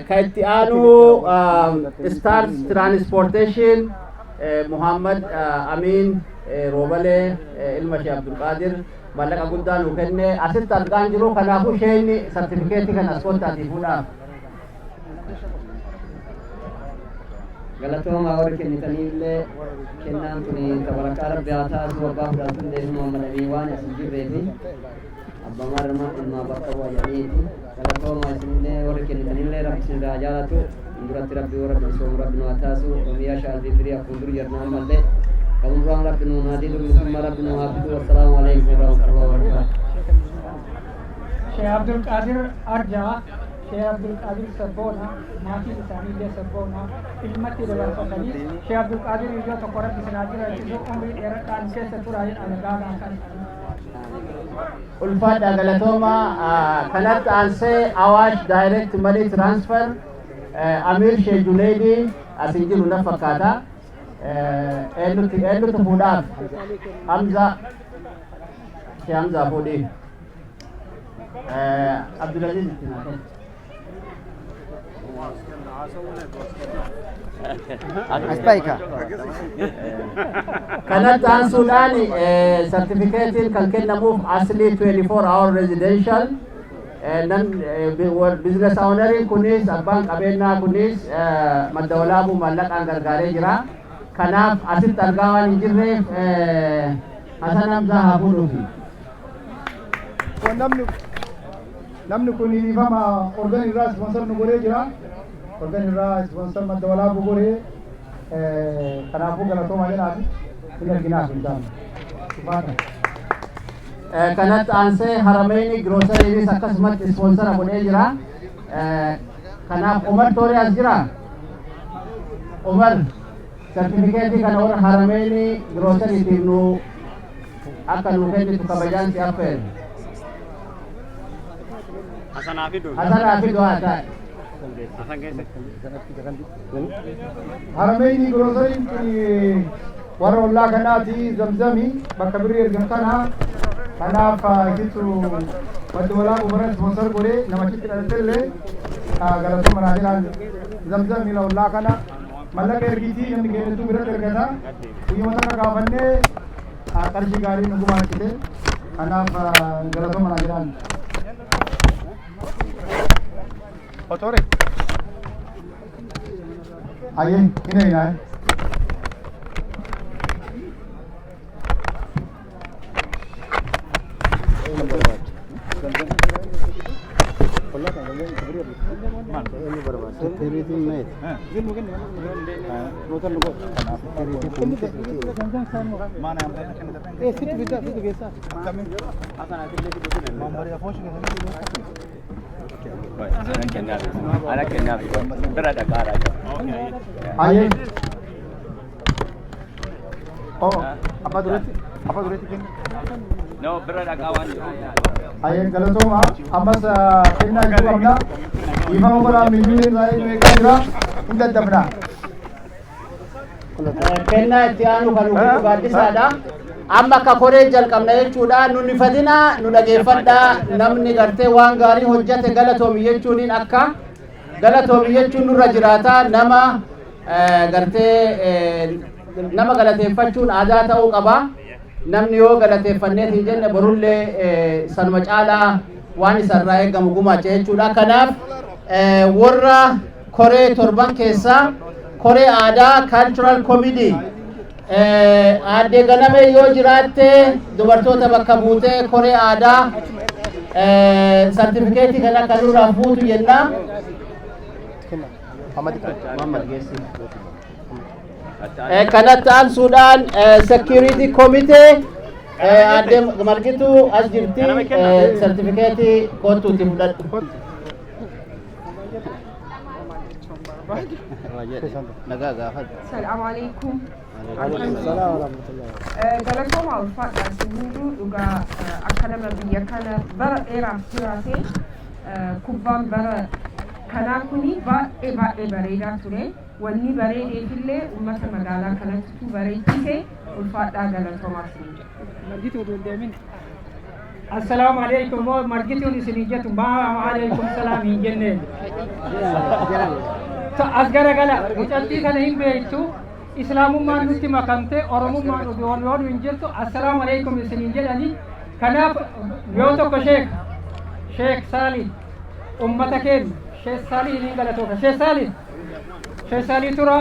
Ka itti aanu Stars Transportation, Muhammad Amin Roobalee, ilma Shee Abdulqaadir, maallaqa guddaa nu kenne. Asitti argaan jiru, kanaafuu isheen sartifikeetii kana as kottaatii fuudhaaf. Galatooma warri kennitanii illee. Kennaan tuni tabarakaa Rabbi haa taatu. Abbaa fudhatullee Muhammad Amin waan as hin jirreefi abbaa marma ilmaa bakka bu'a jedhaniiti. Galatooma isinillee, warri kennitanillee, Rabbi isinirraa jaalatu. Duratti Rabbi warra bilisoomu Rabbi nu haa taasu. Oromiyaa shall be free. Akkuma dur jirna ammallee kamurraan Rabbi nu haa didu, bilisummaa Rabbi nu haa fidu. Wassalaamu alaikum warahmatullahi wabarakatuh. Sheekh Abdul Qadir Arjaa, Sheekh Abdul Qadir Sabboona, maatiin isaanii illee Sabboona ilmatti dabarfatanii. Sheekh Abdul Qadir iyyoo tokko Rabbi sinaa jiraachisu, umrii dheeradhaan keessa turaa jedha nagaadhaan kan. Ulfaadha, galatooma. Kanatti aansee Awaash Direct Money Transfer, Amir Shee Juneedi asin jiru na fakkaata. Eenyutti eenyutu fuudhaaf? Hamza, Shee Hamza fuudhii. Abdulaziz itti naa kenni. Aspaika. Kanatti aansuudhaan sartifikeetiin kan kennamuuf Asli 24 Hour Residential nan business owneriin kunis, abbaan qabeenyaa kunis, Madda Walaabuu maallaqaan gargaaree jira. Kanaaf asitti argaa waan hin jirreef Hasan Hamzaa haa fuudhuufi. Namni Namni kun ifama Oregon irraa sponsor nu godhee jira. Oregon irraa sponsor Madda Walaabuu godhee, kanaafuu galatoomaa jedhaati. Hin arginaaf hin taane. Ulfaata. Kanatti aansee Harameeni Groceryiinis akkasumatti sponsor godhee jira. Kanaaf Umar Tooree as jira. Umar, sartifikeetii kana warra Harameeni Groceryiitiif nu akka nu kennitu kabajaan si affeera. Hasanaa fidu. Hasanaa fidu haa ta'e. Hasan keessa. Harameenii Groceryiin kun warra ollaa kanaati, Zamzami bakka birrii ergan kana. Kanaaf isitu Madda Walaabuu baran sponsor godhee namachitti dhalatellee galatooma naa jedhaan. Zamzami la ollaa kana mallaqa ergitii, namni keenyattuu biratti ergata. Guyyuma takka gaafannee qarshii gaarii nu gumaachite. Kanaaf galatooma naa jedhaan. Otore. Aye, hina hina. Ana kennaaf. Ana kennaaf. Bira dhaqaaraa jira. Aye. Oh, apa duratti? Apa duratti kenna? No, bira dhaqaa waan jiru. Aye, galatooma. Ammas kennaa hedduu qabna. Dhiifama godhaa, miyyuun irraa eegaa jira. Hin daddabna. Kennaa itti aanu kan nuuf gaaddisaadha. Amma akka koree jalqabna jechuudha. Nu nifatina, nu dhageeffadhaa. Namni gartee waan gaarii hojjete galatoomi jechuuniin akka galatoomi jechuun nurra jiraata. Nama gartee nama galateeffachuun aadaa ta'uu qaba. Namni yoo galateeffanneet hin jenne borullee sanuma caalaa waan isarraa eegamu gumaacha jechuudha. Kanaaf warra koree torban keessaa koree aadaa, cultural committee, aadde Ganame yoo jiraatte dubartoota bakka buutee koree aadaa sartifikeetii kana akka nurraa fuutu jenna. Muhammad geessi. Kanatti aansuudhaan security committee, aadde Margitu as jirti, sartifikeetii kottuuti fudhadhu. Nagaa gaafadhu. Salaamu alaikum. Galatooma, ulfaadha isin hunduu. Dhugaa akka nama biyya kana bara dheeraaf jiraate, kubbaan bara kanaa kuni baay'ee baay'ee bareedaa ture. Wanni bareedeefillee uummata magaalaa kanattu bareechise. Ulfaadhaa, galatoomaa isin jedha. Margituu utuu hin deemin. Assalaamu alaikum moo margituun isin jettu maa alaikum salaam hin jenneen. As garagala, mucattii kana hin beektu. Islaamummaan nutti makamte, Oromummaan oduun yoon hin jirtu assalaamu alaikum isin hin jedhani. Kanaaf yoo tokko Sheek Saali, ummata keenya Sheek Saali hin galatoofa. Sheek Saali, Sheek Saali tura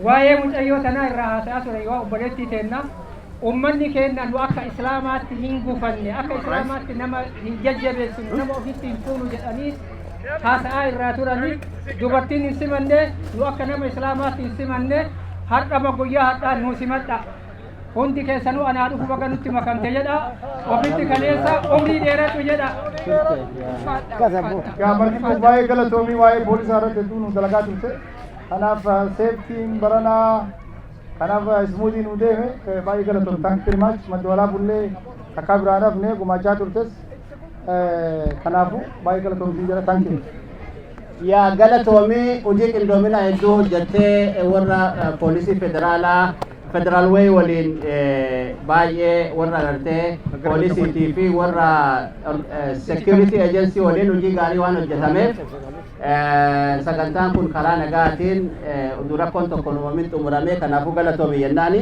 waa'ee mucayyoo tanaa irraa haasa'aa ture, yoo obboleettii teenna ummanni keenya nu akka Islaamaatti hin gufanne, akka Islaamaatti nama hin jajjabeessinu, nama ofitti hin fuunu jedhanii haasa'aa irraa turanii, dubartiin hin simanne, nu akka nama Islaamaatti hin simanne. Har'ama guyyaa har'aa nu simadha. Hundi keessanuu anaa dhufu, baga nutti makamte jedha. Ofitti kaleessa umrii dheeradhu jedha. Yaa Margituu, baay'ee galatoomii. Waa'ee poolisaa irratti hedduu nu dalagaa turte. Kanaaf safetyn baranaa kanaaf smoothii nu deeme. Baay'ee galatoom. Thank you very much. Madda Walaabullee takkaa biraan hafne gumaachaa turtes. Kanaafuu baay'ee galatoomii jira. Thank you. Yaa galatoomii, hojii qindoomina hedduu hojjettee, warra poolisii federaalaa, Federal Way waliin, baay'ee warra gartee poolisiitii fi warra security agency waliin hojii gaarii waan hojjetameef, sagantaan kun karaa nagaatiin utuu rakkoon tokko uumamin xumuramee. Kanaafuu galatoomi jennaani.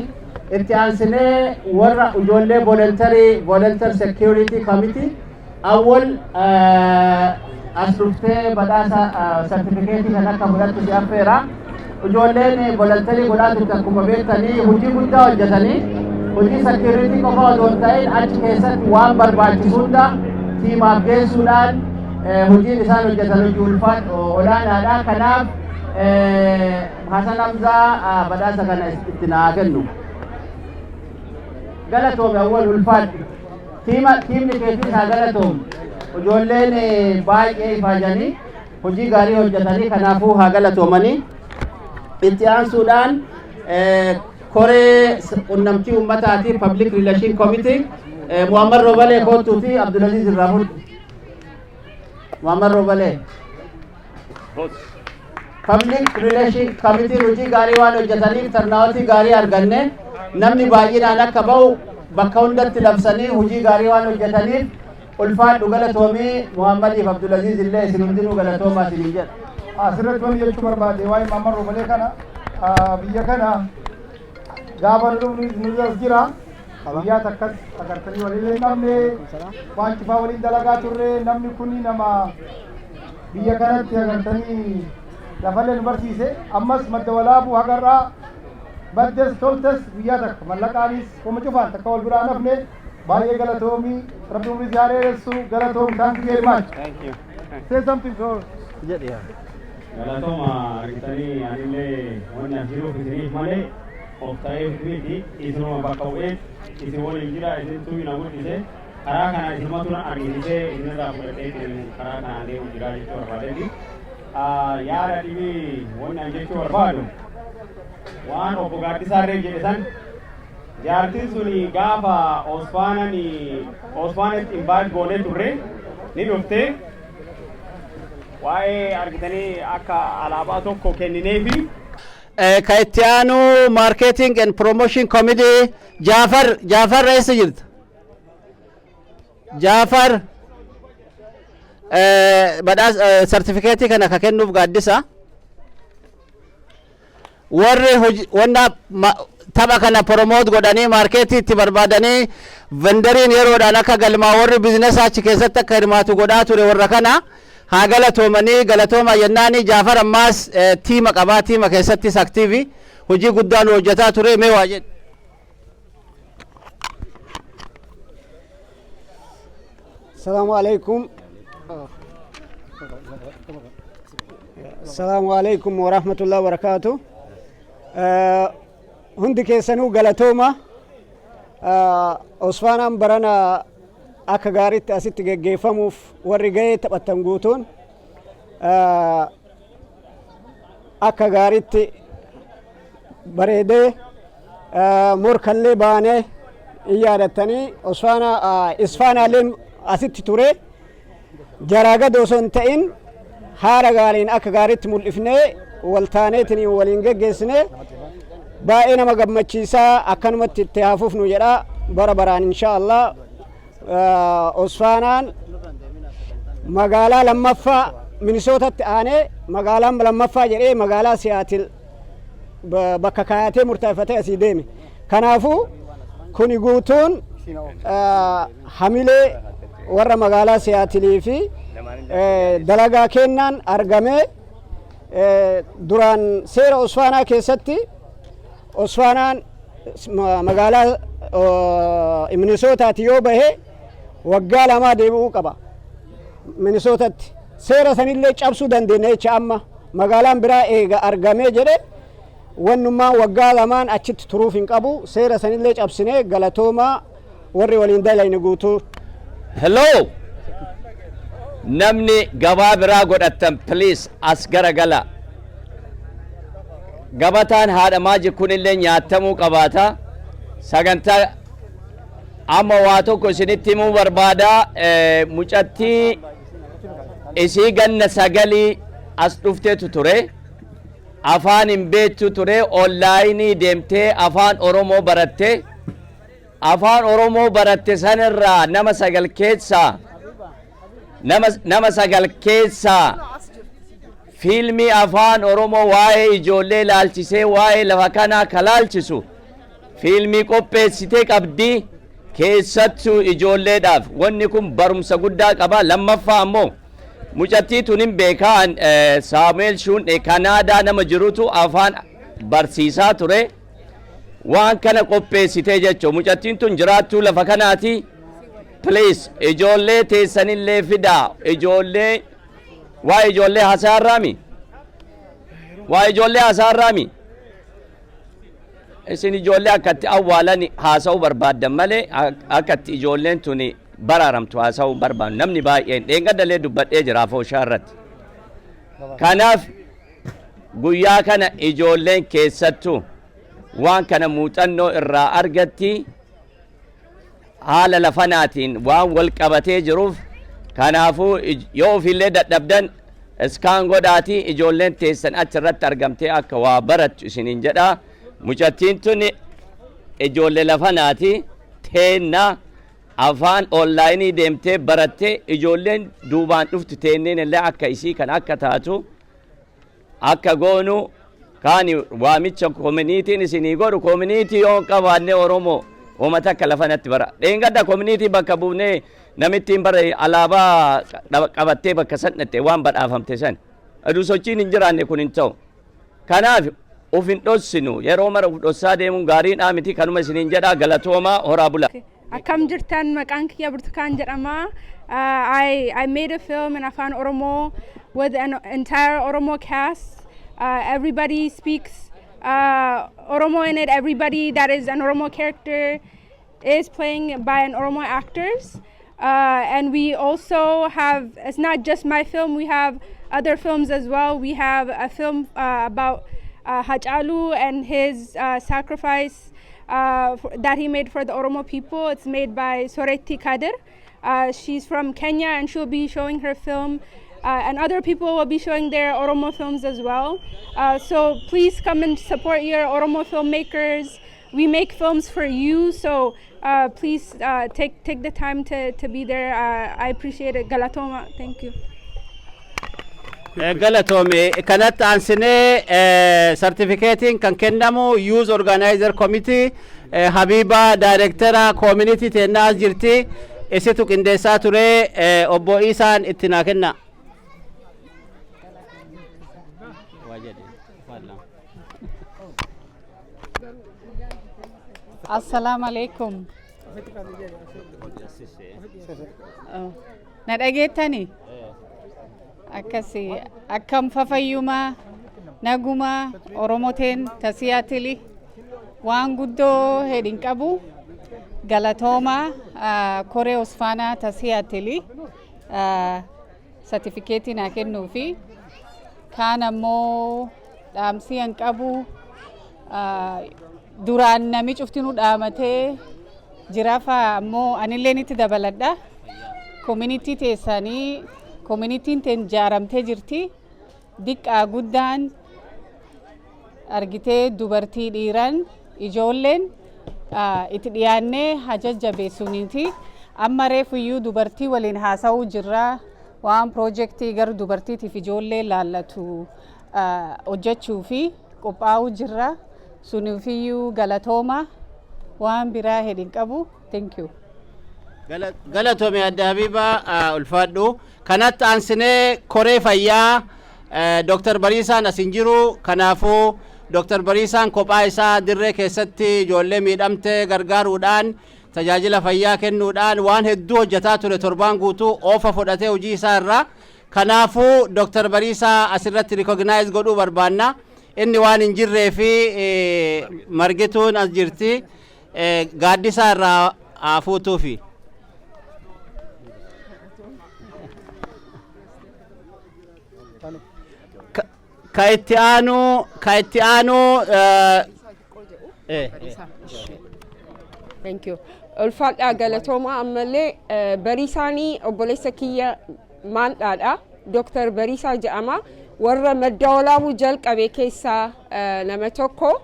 Itti aansinee warra ijoollee voluntary, volunteer security committee, awwal as dhuftee badhaasa sartifikeetii kan akka fudhattu si affeera. Ijoolleen voluntary godhaa turte, akkuma beektanii hojii guddaa hojjetanii, hojii security qofa otoo hin ta'in achi keessatti waan barbaachisu hunda Tiimaaf geessuudhaan hojiin isaan hojjetan hojii ulfaat olaanaadha. Kanaaf Hasan Hamzaa badhaasa kana itti naa kennu. Galatoome awwal, ulfaadhu. Tiimni keetis haa galatoomu. Ijoolleen baay'ee ifaajanii hojii gaarii hojjetanii, kanaafuu haa galatoomanii. Itti aansuudhaan koree qunnamtii uummataati, Public Relation Committee, Muhammad Robalee koottuu fi Abdulaziz irraa fudhu. Muhammad Robalee. Public Relation Committee hojii gaarii waan hojjetaniif turnout gaarii arganne, namni baay'inaan akka ba'u bakka hundatti labsanii hojii gaarii waan hojjetaniif ulfaadhu, galatoomii. Muhammadiif Abdulaziz illee isin hundinuu galatoomaa isinin jedha. Asirratti wanni jechuu barbaade waa'ee Muhammad Robalee kana, biyya kana gaafa nu dhufnu nu as jira. Guyyaa takkas agartanii walillee hin qabne, waan cufaa waliin dalagaa turre. Namni kun nama biyya kanatti agartanii lafallee nu barsiise. Ammas Madda Walaabuu hagarraa baddes toltes guyyaa takka mallaqaanis koma cufaan takka wal biraa nafne. Baay'ee galatoomii, rabbi umrii si haa dheeressu. Galatoom, thank you very much. Thank you. Say something for Jedhi. Galatooma. Argitanii, anillee wanni as jiruuf isiniif malee of ta'eef miti. Isinuma bakka bu'ee isin waliin jira. Isintu na guddise, karaa kana isinumatu na argisiisee, isinirraa fudhadhee karaa kanaan deemu jira jechuu barbaadetti. Yaada dhibii wanni an jechuu barbaadu, waan obbo Gaaddisaa Reef jedhe san, jaartiin suni gaafa Osfaanan Osfaanetti invite goonee turre ni dhufte. Waa'ee argitanii akka alaabaa tokko kennineefi. Ka itti aanu Marketing and Promotion Committee, Jaafar. Jaafar, eessa jirta? Jaafar, badhaas sartifikeetii kana ka kennuuf Gaaddisa. Warri wanna tapha kana promote godhanii, market itti barbaadanii, vendoriin yeroodhaan akka galmaa, warri business achi keessatti akka hirmaatu godhaa ture, warra kana haa galatoomanii, galatooma jennaani. Jaafar ammaas tiima qabaa, tiima keessattis active, hojii guddaa nu hojjetaa ture. Mee waa jedhe. السلام عليكم، السلام عليكم ورحمة الله وبركاته. Hundi keessanuu galatooma. Osfaanaan barana akka gaariitti asitti geggeeffamuuf warri gahee taphattan guutuun akka gaariitti bareedee morkallee baanee in yaadattanii. Osfaana Isfaanaalleen asitti ture, jaraa gad osoo hin ta'in haala gaariin akka gaariitti mul'ifnee waltaaneetiin waliin geggeessine. Baay'ee nama gammachiisaa. Akkanumatti itti haafufnu jedha bara baraan insha Allah. Osfaanaan magaalaa lammaffaa Minisootatti aanee magaalaan lammaffaa jedhee magaalaa Siyaatil bakka kaayatee murteeffatee asii deeme. Kanaafuu kuni guutuun hamilee warra magaalaa Siyaatilii fi dalagaa kennaan argamee. Duraan seera Osfaanaa keessatti Osfaanaan magaalaa Minisootaati yoo bahe waggaa 2 deebi'uu qaba. Minisootatti seera sanillee cabsuu dandeenya jecha. Amma magaalaan biraa eega argamee jedhe, wannummaan waggaa 2n achitti turuuf hin qabu. Seera sanillee cabsinee, galatoomaa warri waliin dalayne guutuu. Hello! Namni gabaa biraa godhattan, please as garagala. Gabataan haadha maaji kunillee nyaatamuu qabaata. Sagantaa amma waa tokko isinitti himuu barbaada. Mucattii isii ganna 9 as dhufteetu ture. Afaan hin beektu ture. Online deemtee afaan Oromoo baratte. Afaan Oromoo baratte sanirraa nama 9 keessaa, nama 9 keessaa fiilmii afaan Oromoo waa'ee ijoollee laalchisee, waa'ee lafa kanaa ka laalchisu fiilmii qopheessitee qabdi. Keessattuu ijoolleedhaaf wanni kun barumsa guddaa qaba. Lammaffaa ammoo mucattii tun hin beekaan, Saamu'eel Shuun'e Kanaadaa nama jirutu afaan barsiisaa ture. Waan kana qopheessitee jechuun mucattiin tun jiraattuu lafa kanaati. Please, ijoollee teessanillee fidaa. Ijoollee waa ijoollee hasaarraami. Waa ijoollee hasaarraami. Isin ijoollee akkatti awwaalan haasa'uu barbaaddan malee akkatti ijoolleen tuni baraaramtu haasa'uu barbaadu. Namni baay'een dheengaddalee dubbadhee jira afooshaa irratti. Kanaaf guyyaa kana ijoolleen keessattuu waan kana muuxannoo irraa argatti, haala lafanaatiin waan wal qabatee jiruuf. Kanaafuu yoo ofillee dadhabdan iskaan godhaatii ijoolleen teessan achirratti argamtee akka waa barattu isiniin jedha. Mucattiin tun ijoollee lafanaati teenna, afaan online deemtee barattee ijoolleen duubaan dhuftu teenneen illee akka isii kan akka taatu akka goonu kaani waamicha communityn isinii godhu. Community yoo hin qabaanne Oromoo uummata akka lafanatti bara dheengadda community bakka buunee namittiin bara alaabaa qabattee bakka san dhatte waan badhaafamte san aduu sochiin hin jiraanne kun hin ta'u. Kanaaf uf hin dhossinu, yeroo mara uf dhossaa deemuun gaariidhaa miti. Kanuma isiniin jedhaa, galatoomaa, horaa bula. Akkam jirtan? Maqaan kiyya Burtukaan jedhama. I made a film in Afaan Oromo with an entire Oromo cast. Everybody speaks Oromo in it. Everybody that is an Oromo character is playing by an Oromo actors. And we also have, it's not just my film, we have other films as well. We have a film about Hachalu and his sacrifice that he made for the Oromo people. It's made by Soretti Kadir. She's from Kenya and she'll be showing her film. And other people will be showing their Oromo films as well. So please come and support your Oromo filmmakers. We make films for you, so please take the time to be there. I appreciate it. Galatoomaa, thank you. Galatoome. Kanatti aansinee sartifikeetiin kan kennamu Youth Organizer Committee, Habiba, Director Community teennaa as jirti, isitu qindeessaa ture. Obbo Isaan itti naa kenna. Assalamu alaikum. Na dhageettani? Akkasi, akkam fafayyumaa, nagumaa? Oromoteen tasiyaatili waan guddoo hedhin qabu. Galatoomaa koree Osfaanaa tasiyaatili certificate naa kennuufi. Kaan ammoo dhaamsii an qabu, duraan nami cuftinuu dhaamatee jirafa, ammoo anilleen itti dabaladha. Community teessanii, communityn teen jaaramtee jirti. Diqqaa guddaan argitee, dubartii, dhiiran, ijoolleen itti dhiyaannee hajajjabeessuniiti. Amma reefuyyuu dubartii waliin haasa'uu jirra, waan project gara dubartiitiif ijoollee laallatu hojjechuu fi qophaa'uu jirra. Suniifiyyuu galatooma. Waan biraa hedhin qabu. Thank you. Galatoomi adda Habiibaa, ulfaadhu. Kanatti aansinee koree fayyaa, Dr. Bariisaan as hin jiru. Kanaafuu Dr. Bariisaan kophaa isaa dirree keessatti ijoollee miidhamte gargaaruudhaan, tajaajila fayyaa kennuudhaan waan hedduu hojjetaa ture, torbaan guutuu oofa fudhatee hojii isaa irraa. Kanaafuu Dr. Bariisaa asirratti recognize godhuu barbaanna. Inni waan hin jirree fi Margituun as jirti. Gaaddisaa irraa haa fuutuufi. Ka itti aanu Thank you. Ulfaadhaa, galatoomaa. Ammallee Bariisaanii obboleessa kiyya maandhaadha. Dooktar Bariisaa jedhama. Warra Madda Walaabuu jalqabe keessaa nama tokko.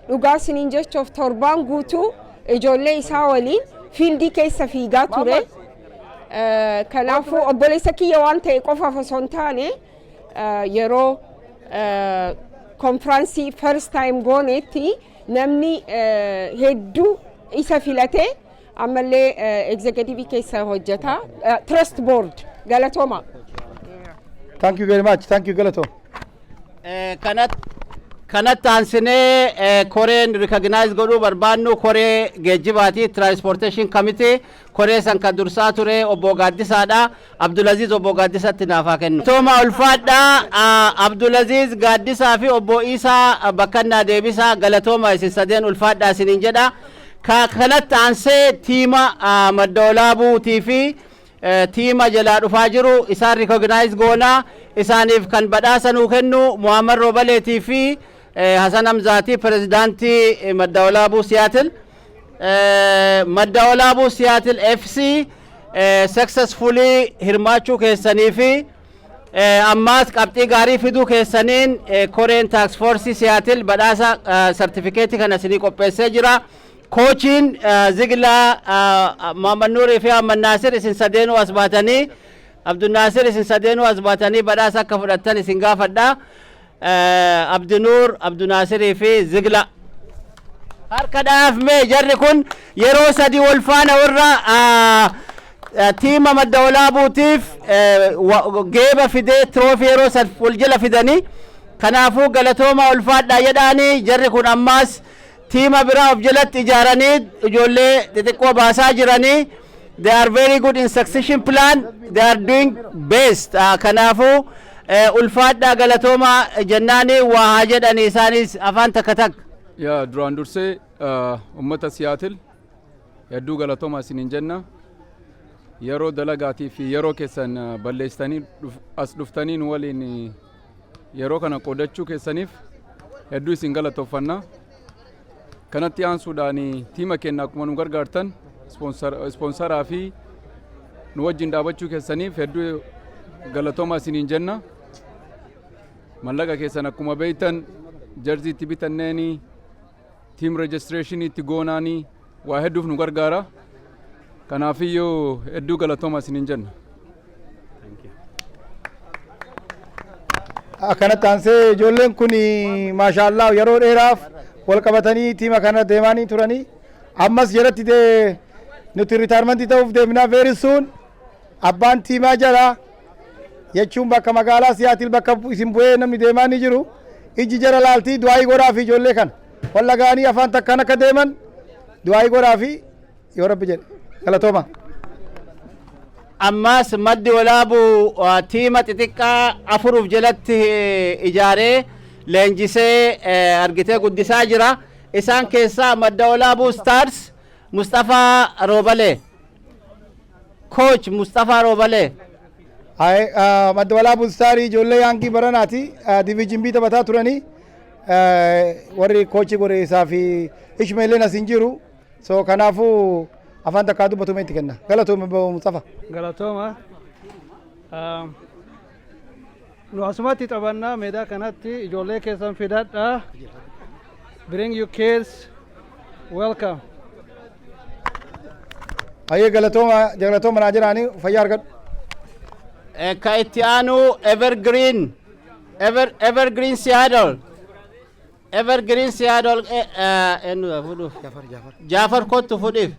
Dhugaa isiniin jechuuf torbaan guutuu ijoollee isaa waliin field keessa fiigaa ture. Kanaafuu obboleessa kiyya waan ta'e qofaaf osoo hin taane, yeroo conference first time goonetti namni hedduu isa filatee ammallee executive keessa hojjeta. Trust board, galatooma. Thank you very much. Thank you, Galato. Kanatti aansinee koreen recognize godhuu barbaannu koree geejjibaati, transportation committee. Koree san kan dursaa ture obbo Gaaddisaadha. Abdulaziz obbo Gaaddisatti naafaa kennu. Tooma, ulfaadhaa. Abdulaziz Gaaddisaa fi obbo Isaa Bakkannaa Deebisaa, galatooma isin sadeen, ulfaadhaa isiniin jedha. Kanatti aansee tiima Madda Walaabuutii fi tiima jalaa dhufaa jiru isaan recognize goonaa. Isaaniif kan badhaasa nuu kennu Muhammad Roobaleetii fi Hasan Hamzaatii, pirezidaantii Madda Walaabuu Siyaatil. Madda Walaabuu Siyaatil FC successfully hirmaachuu keessanii fi ammaas qabxii gaarii fiduu keessaniin koreen task force Siyaatil badhaasa sartifikeetii kana isinii qopheessee jira. Coachiin Ziglaa, Muhammad Nuurii fi Ahmad Naasir, isin sadeenuu as baatanii, Abdul Naasir, isin sadeenuu as baatanii badhaasa akka fudhattan isin gaafadha. Abdinuur, Abdunaasirii fi Zigla. Harka dhaaf mee. Jarri kun yeroo sadi wal faana warra tiima Madda Walaabuutiif geeba fidee trophy yeroo sad wal jala fidanii, kanaafuu galatooma, ulfaadhaa jedhaanii. Jarri kun ammaas tiima biraa of jalatti ijaaranii ijoollee xixiqqoo baasaa jiranii. They are very good in succession plan, they are doing best. Kanaafuu ulfaadhaa, galatooma jennaanii waa haa jedhanii isaanis afaan takka takka. Yaa, duraan dursee uummata Siyaatil hedduu galatooma isiniin jenna. Yeroo dalagaatii fi yeroo keessan balleessitanii as dhuftanii nu waliin yeroo kana qoodachuu keessaniif hedduu isin galatooffanna. Kanatti aansuudhaan tiima keenya akkuma nu gargaartan sponsoraa fi nu wajjin dhaabachuu keessaniif hedduu galatooma isiniin jenna. Mallaqa keessan akkuma beeytan jersey itti bitanneeni, team registration itti goonaanii, waa hedduuf nu gargaara. Kanaafiyyuu hedduu galatooma isiniin jenna. Akkanatti aansee ijoolleen kun maashaallah yeroo dheeraaf wal qabatanii tiima kana deemanii turanii, ammas jalatti nuti retirement ta'uuf deemnaa very soon. Abbaan tiimaa jala jechuun bakka magaalaa Siyaatil bakka isin bu'ee namni deemaa ni jiru, ijji jara laaltii du'aayii godhaa fi ijoollee kana walla ga'anii afaan takkaan akka deeman du'aayii godhaa fi yoo Rabbi jedhe galatooma. Ammas Maddi Walaabuu tiima xixiqqaa afuruuf jalatti ijaaree leenjisee argitee guddisaa jira. Isaan keessaa Madda Walaabuu Stars, Mustafaa Roobalee. Coach Mustafaa Roobalee. Madda Walaabuu Starii ijoollee youngii baranaati, division B taphataa turanii. Warri coach godhe isaa fi Ishmeeleen as hin jiru. So kanaafuu afaan takkaa dubbatu itti kenna. Galatooma, Mustafa. Galatooma. Nu asumatti taphannaa meedaa kanatti, ijoollee keessan fidadhaa. Bring your kids. Welcome. Hayyee, galatooma, galatooma naa jiraanii, fayyaa argadhu. Ka itti aanu Evergreen, Evergreen Seattle. Evergreen Seattle eenyu fuudhuuf? Jaafar kottu fuudhiif.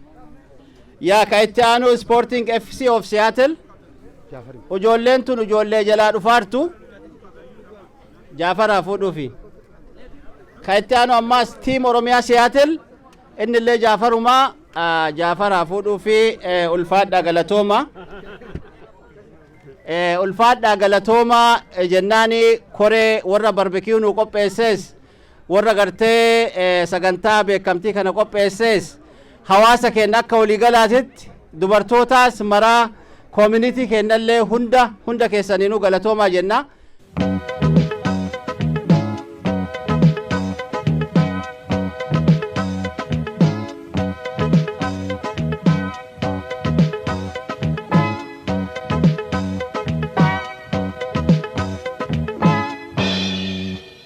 Yaa, ka itti aanu Sporting FC of Seattle. Ijoolleen tun ijoollee jalaa dhufaartu. Jaafaraa fuudhuufi. Ka itti aanu ammaas Team Oromiyaa Seattle, inni illee Jaafarumaa, Jaafaraa fuudhuufi. Ulfaadhaa, galatooma. Ulfaadhaa, galatooma jennaani koree warra barbecue nu qopheessees, warra gartee sagantaa beekamtii kana qopheessees, hawaasa keenya akka waliigalaatitti dubartootaas maraa, community keenyallee hunda hunda keessaniinuu galatoomaa jenna.